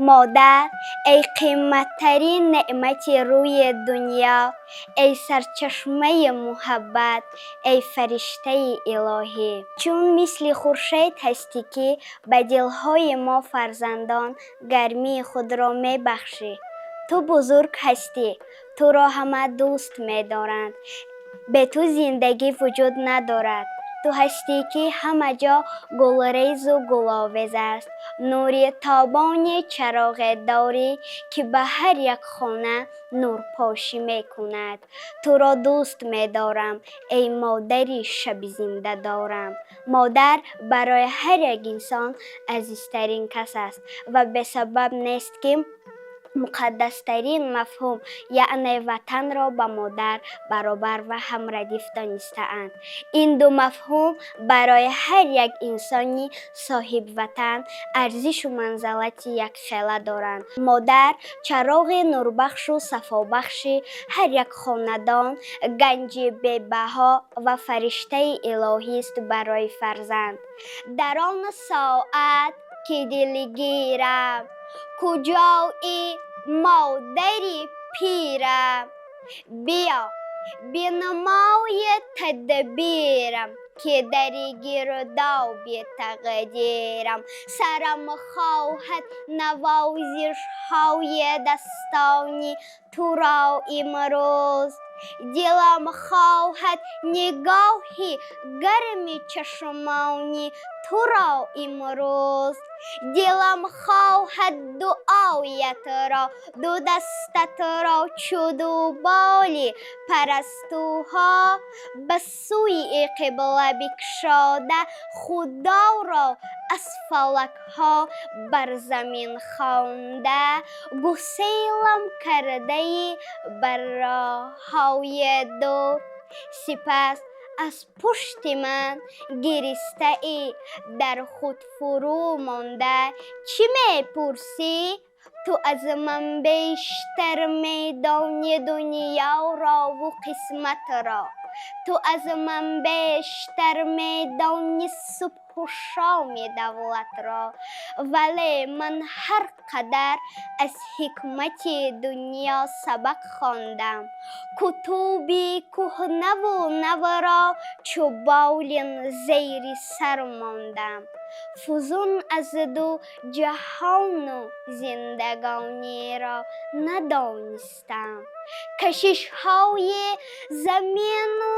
Модар, эй қиматтарин неъмати рӯи дунё, эй сарчашмаи муҳаббат, эй фариштаи илоҳӣ. Чун мисли хуршед ҳастӣ, ки ба дилҳои мо фарзандон гармии худро мебахшӣ. Ту бузург ҳастӣ, туро ҳама дӯст медоранд. Бе ту зиндагӣ вуҷуд надорад. Ту ҳастӣ, ки ҳама ҷо гулрезу гуловез аст. Нури тобони чароғе дорӣ, ки ба ҳар як хона нурпошӣ мекунад. Туро дӯст медорам, эй модари шабзиндадорам. Модар барои ҳар як инсон азизтарин кас аст ва бесабаб нест, ки муқаддастарин мафҳум, яъне ватанро ба модар баробар ва ҳамрадиф донистаанд. Ин ду мафҳум барои ҳар як инсони соҳибватан арзишу манзалати якхела доранд. Модар чароғи нурбахшу сафобахши ҳар як хонадон, ганҷи бебаҳо ва фариштаи илоҳист барои фарзанд. Дар он соат ки дилгирам, куҷои модари пирам, биё бинмои тадбирам, ки дар гирдоби тақдирам сарам хоҳад навозишҳои дастони туро имрӯз, дилам хоҳад нигоҳи гарми чашмони туро имрӯз, дилам хоҳад дуоятро, ду дастатро чу ду боли парастуҳо ба сӯи қибла бикшода, Худоро аз фалакҳо бар замин хонда, гуселам кардаи бар роҳҳои дур. Сипас аз пушти ман гиристаӣ, дар худ фурӯ монда, чӣ мепурсӣ? Ту аз ман бештар медонӣ дунёрову қисматро, ту аз ман бештар медонӣ субҳу шоми давлатро, вале ман ҳар қадар аз ҳикмати дунё сабақ хондам, кутуби кӯҳнаву навро чу болин зери сар мондам, фузун аз ду ҷаҳону зиндагониро надонистам, кашишҳои замину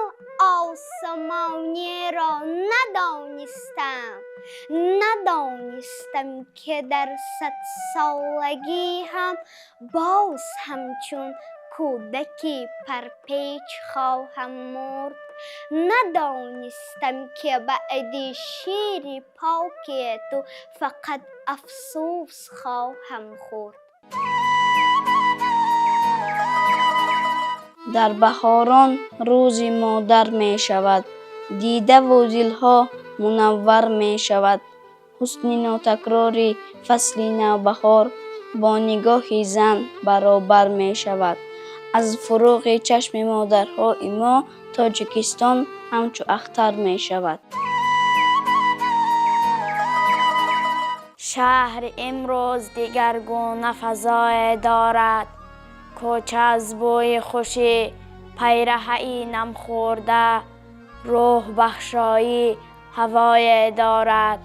осмониро надонистам, надонистам, ки дар садсолагӣ ҳам боз ҳамчун кӯдаки парпеч хоҳам мурд, надонистам, ки баъди шири поки ту фақат афсӯс хоҳам хӯрд. Дар баҳорон рӯзи модар мешавад, дидаву дилҳо мунаввар мешавад. Ҳусни нотакрори фасли навбаҳор бо нигоҳи зан баробар мешавад. Аз фурӯғи чашми модарҳои мо Тоҷикистон ҳамчу ахтар мешавад. Шаҳр имрӯз дигаргуна фазое дорад. Кӯча аз бӯи хуши пайраҳаи намхӯрда рӯҳбахшоӣ ҳавое дорад.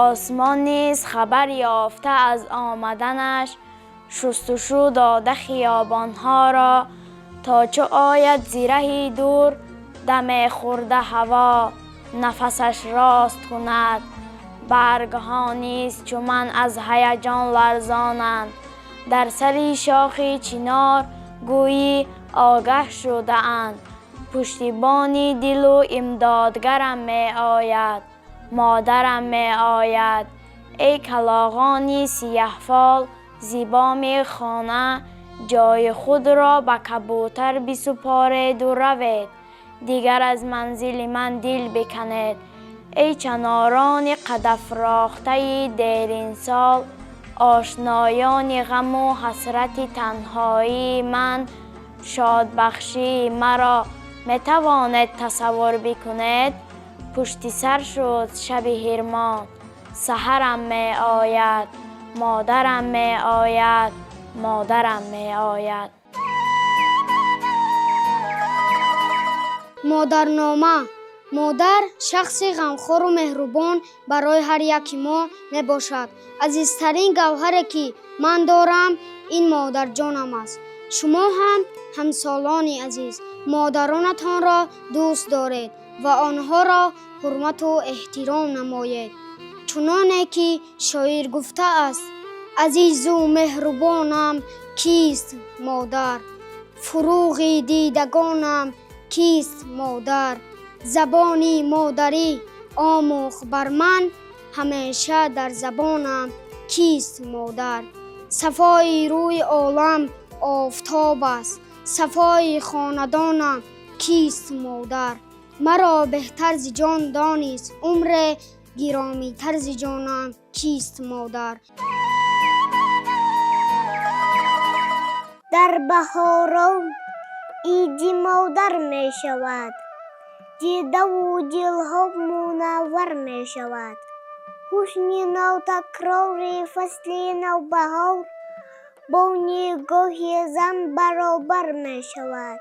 Осмон низ хабар ёфта аз омаданаш шустушӯ дода хиёбонҳоро, то чу ояд зираҳи дур даме хӯрда ҳаво нафасаш рост кунад. Баргҳо низ чу ман аз ҳаяҷон ларзонанд, дар сари шохи чинор гӯйӣ огаҳ шудаанд. Пуштибони дилу имдодгарам меояд, модарам меояд. Эй калоғони сияҳфол, зибоми хона ҷои худро ба кабутар бисупореду равед, дигар аз манзили ман дил биканед. Эй чанорони қадафрохтаи деринсол, ошноёни ғаму ҳасрати танҳоии ман, шодбахшии маро метавонед тасаввур бикунед? Пушти сар шуд шаби ҳирмон, саҳарам меояд. Модарам меояд, модарам меояд. Модарнома. Модар шахси ғамхору меҳрубон барои ҳар яки мо мебошад. Азизтарин гавҳаре, ки ман дорам, ин модарҷонам аст. Шумо ҳам, ҳамсолони азиз, модаронатонро дӯст доред ва онҳоро ҳурмату эҳтиром намоед. Чуноне ки шоир гуфтааст: азизу меҳрубонам кист модар, фуруғи дидагонам кист модар, забони модарӣ омӯхт бар ман, ҳамеша дар забонам кист модар. Сафои рӯи олам офтоб аст, сафои хонадонам кист модар. Маро беҳтар зи ҷон донист, умре гиромитар зи ҷонам кист модар. Дар баҳорон иди модар мешавад, дидаву дилҳо мунаввар мешавад. Ҳусни нотакрори фасли навбаҳор бо нигоҳи зан баробар мешавад.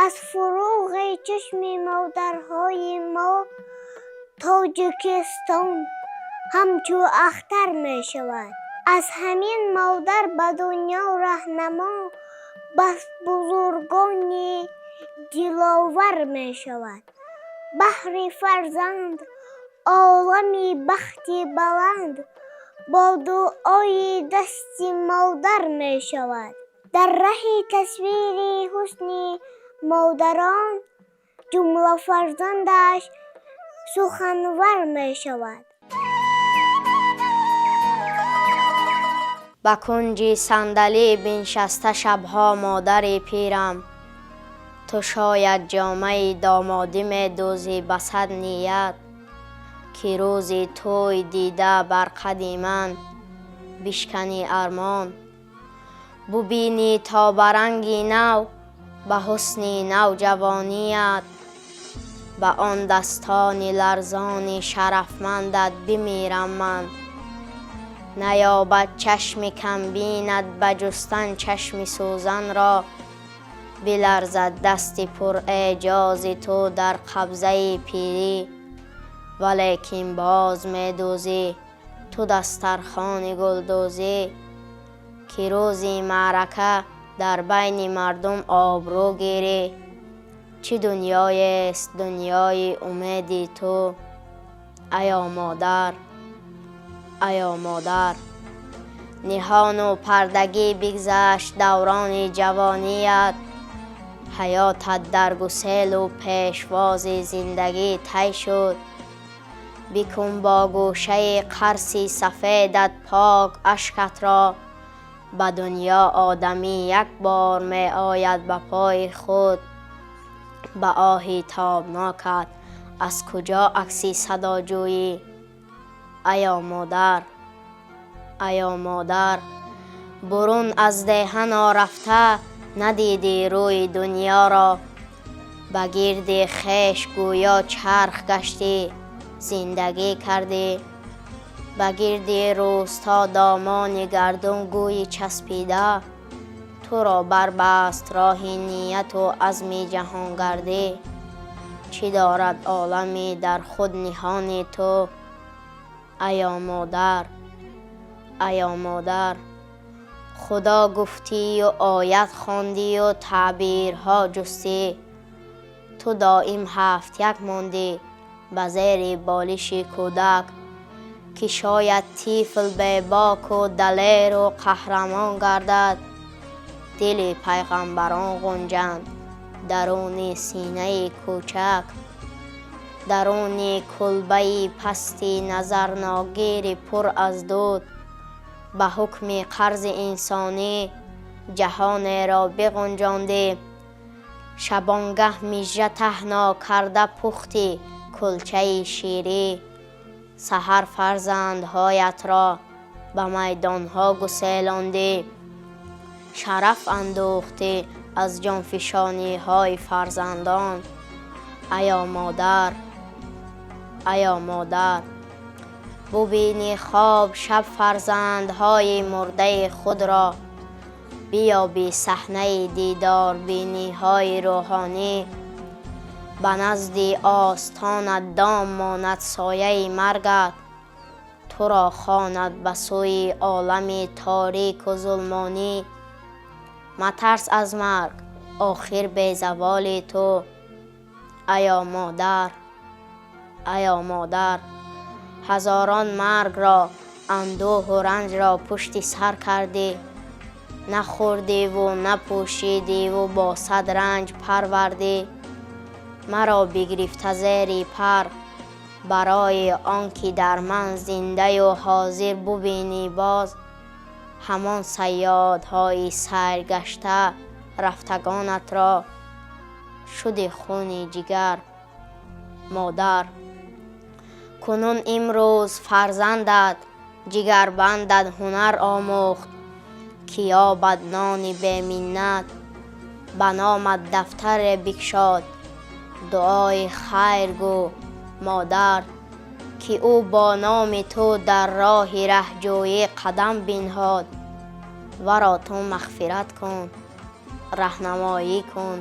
Аз фуруғи чашми модарҳои мо Тоҷикистон ҳамчу ахтар мешавад. Аз ҳамин модар ба дунё раҳнамо бас бузургони диловар мешавад. Баҳри фарзанд олами бахти баланд бо дуои дасти модар мешавад. Дар раҳи тасвири ҳусни модарон ҷумла фарзандаш суханвар мешавад. Ба кунҷи сандалӣ биншаста шабҳо модари пирам, ту шояд ҷомаи домодӣ медӯзӣ ба сад ният, ки рӯзи тӯй дида бар қади ман бишканӣ армон. Бубинӣ то ба ранги нав, ба ҳусни навҷавоният, ба он дастони ларзони шарафмандат бимирам ман. Наёбад чашми камбинат ба ҷустан чашми сӯзанро, биларзад дасти пурэъҷози ту дар қабзаи пирӣ, валекин боз медӯзӣ ту дастархони гулдӯзӣ, ки рӯзи маърака дар байни мардум обрӯ гирӣ. Чӣ дунёест дунёи умеди ту, аё модар, аё модар. Ниҳону пардагӣ бигзашт даврони ҷавоният, ҳаётат дар гуселу пешвози зиндагӣ тай шуд. Бикун бо гӯшаи қарси сафедат пок ашкатро, ба дунё одамӣ як бор меояд ба пои худ. Ба оҳи тобнокат аз куҷо акси садоҷӯӣ, аё модар, аё модар. Бурун аз деҳа норафта надидӣ рӯи дунёро, ба гирди хеш гӯё чарх гаштӣ зиндагӣ кардӣ. Ба гирди рӯсто домони гардун гӯйи часпида, туро барбаст роҳи нияту азми ҷаҳонгардӣ. Чӣ дорад олами дар худ ниҳони ту, аё модар, аё модар. Худо гуфтию оят хондию таъбирҳо ҷустӣ, ту доим ҳафт-як мондӣ ба зери болиши кӯдак, ки шояд тифл бебоку далеру қаҳрамон гардад. Дили пайғамбарон ғунҷанд даруни синаи кӯчак, даруни кулбаи пасти назарногири пур аз дуд. Ба ҳукми қарзи инсонӣ ҷаҳонеро биғунҷондӣ. Шабонгаҳ мижа таҳно карда пухти кулчаи ширӣ, саҳар фарзандҳоятро ба майдонҳо гуселондӣ. Шараф андӯхтӣ аз ҷонфишониҳои фарзандон, аё модар, аё модар. Бубинӣ хоб шаб фарзандҳои мурдаи худро, биёбӣ саҳнаи дидорбиниҳои рӯҳонӣ, ба назди остонат дом монад сояи маргат, туро хонад ба сӯи олами торик ва зулмонӣ. Матарс аз марг, охир безаволи ту. Эй модар, эй модар, ҳазорон маргро, андӯҳу ранҷро пушти сар кардӣ, нахӯрдӣ ва напӯшидӣ ва бо сад ранҷ парвардӣ. Маро бигирифта зери пар барои он ки дар ман зинда ва ҳозир бубинӣ боз ҳамон саёдҳои сайргашта рафтагонатро. Шудӣ хуни ҷигар, модар. Кунун имрӯз фарзандат ҷигарбандат ҳунар омӯхт, ки ёбад нони беминнат, ба номат дафтаре бикушод. Дуои хайр гӯ, модар, ки ӯ бо номи ту дар роҳи раҳҷӯӣ қадам бинҳод. Варо ту мағфират кун, раҳнамоӣ кун.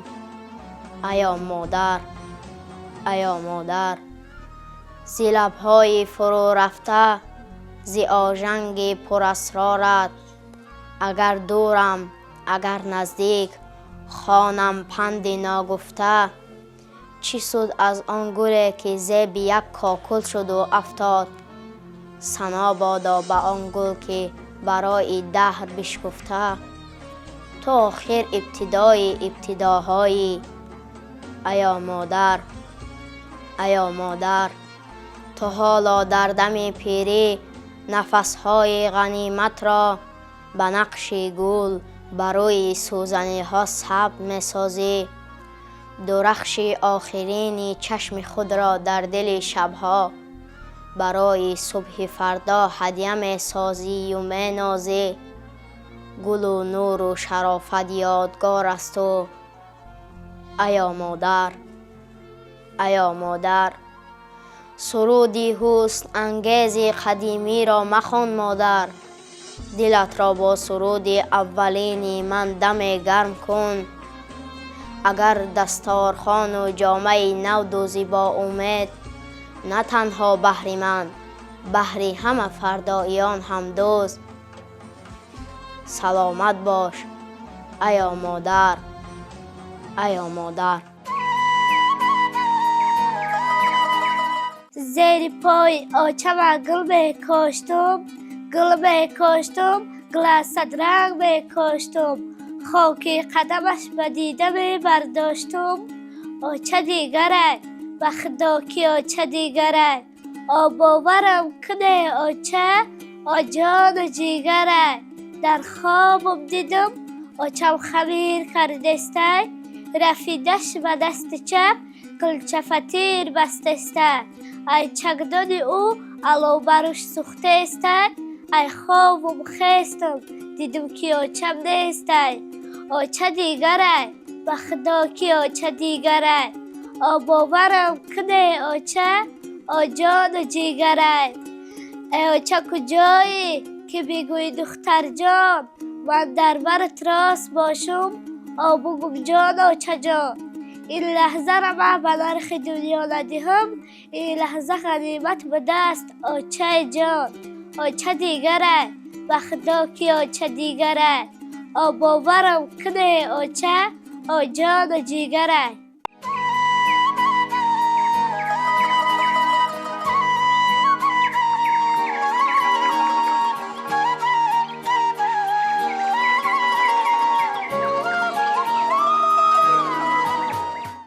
Эй модар, эй модар, зи лабҳои фурӯ рафта, зи ожанги пурасрорат, агар дурам, агар наздик, хонам панди ногуфта. Чӣ суд аз он гуле ки зеби як кокул шуд ва афтод? Сано бодо ба он гул ки барои даҳр бишкуфта. Ту охир ибтидои ибтидоҳоӣ. Эй модар, эй модар, ту ҳоло дар дами пирӣ нафасҳои ғаниматро ба нақши гул бар рӯи сӯзаниҳо сабт месозӣ. Дурахши охирини чашми худро дар дили шабҳо барои субҳи фардо ҳадя месозӣ ва менозӣ. Гулу нуру шарофат ёдгор аз ту. Эй модар, эй модар, суруди ҳусн ангези қадимиро махон, модар. Дилатро бо суруди аввалини ман даме гарм кун. Агар дастархону ҷомаи нав дӯзӣ бо умед, на танҳо баҳри ман, баҳри ҳама фардоиён ҳам дӯз. Саломат бош, эй модар, эй модар. Зери пои очама гул мекоштум, гул мекоштум, гул аз садранг мекоштум, хоки қадамаш ба дида мебардоштум. Оча дигарай, ба худо ки оча дигарай, обоварам куне оча, оҷону ҷигарай. Дар хобам дидам очам хамир кардестай, рафидаш ба дасти чап кулчафатир бастестай. Ай чагдони ӯ алов баруш сӯхтестай. Ай хобум хестам, дидум ки очам нестай. Оча дигарай, ба худо ки оча дигарай, обоварам куне оча, оҷону ҷигарай. Эй оча, куҷоӣ ки бигӯӣ духтарҷон, ман дар барат рост бошум, обугум ҷон очаҷон. Ин лаҳзара ман ба нархи дунё надиҳам, ин лаҳза ғанимат будааст, очаи ҷон. Оча дигарай, ба худо ки оча дигарай, обоварам куне оча, оҷону ҷигарай.